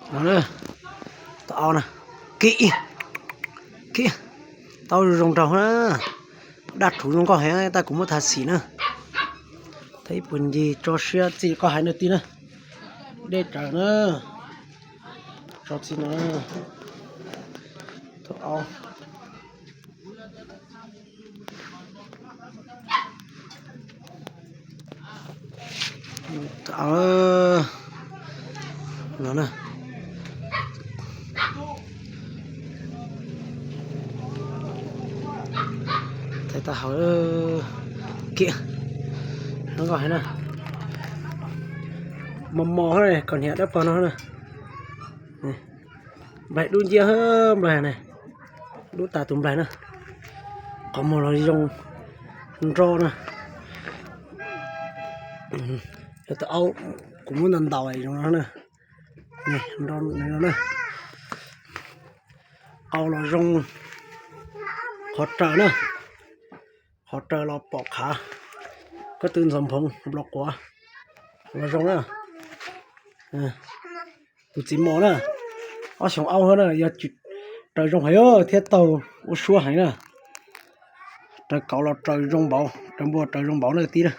No na, tau na, kiv, kiv, tau zoo nraug na, daj rhuv zoo nkauj heev, tab kuv muab tag xim na. Thaij ib puag ncig tso siab txij koj hais no tij na, dej tsaws na, tso txij no, tau. No na, thaij tau hauv, kiv, zoo nkauj heev na, mos mos, kaus hniav dawb paug no na. Nplaig dub nciab, nplaig ne, dub tas tus nplaig na. Qhov muag los zoo nro na. Yog tus aub kuv muab ntaus ntaus zoo no na. Nro no na. Qau los zoo, qhov raws na, qhov raws los pom qhav, koj twb ntxhov nphoov nplo quav los zoo na. Tus txiv mos na, ob xyoos aub na, yog raws zoo heev thiab taug ua suab heev na. Raws kauv los raws zoo npaum, raws npua raws zoo npaum na tij.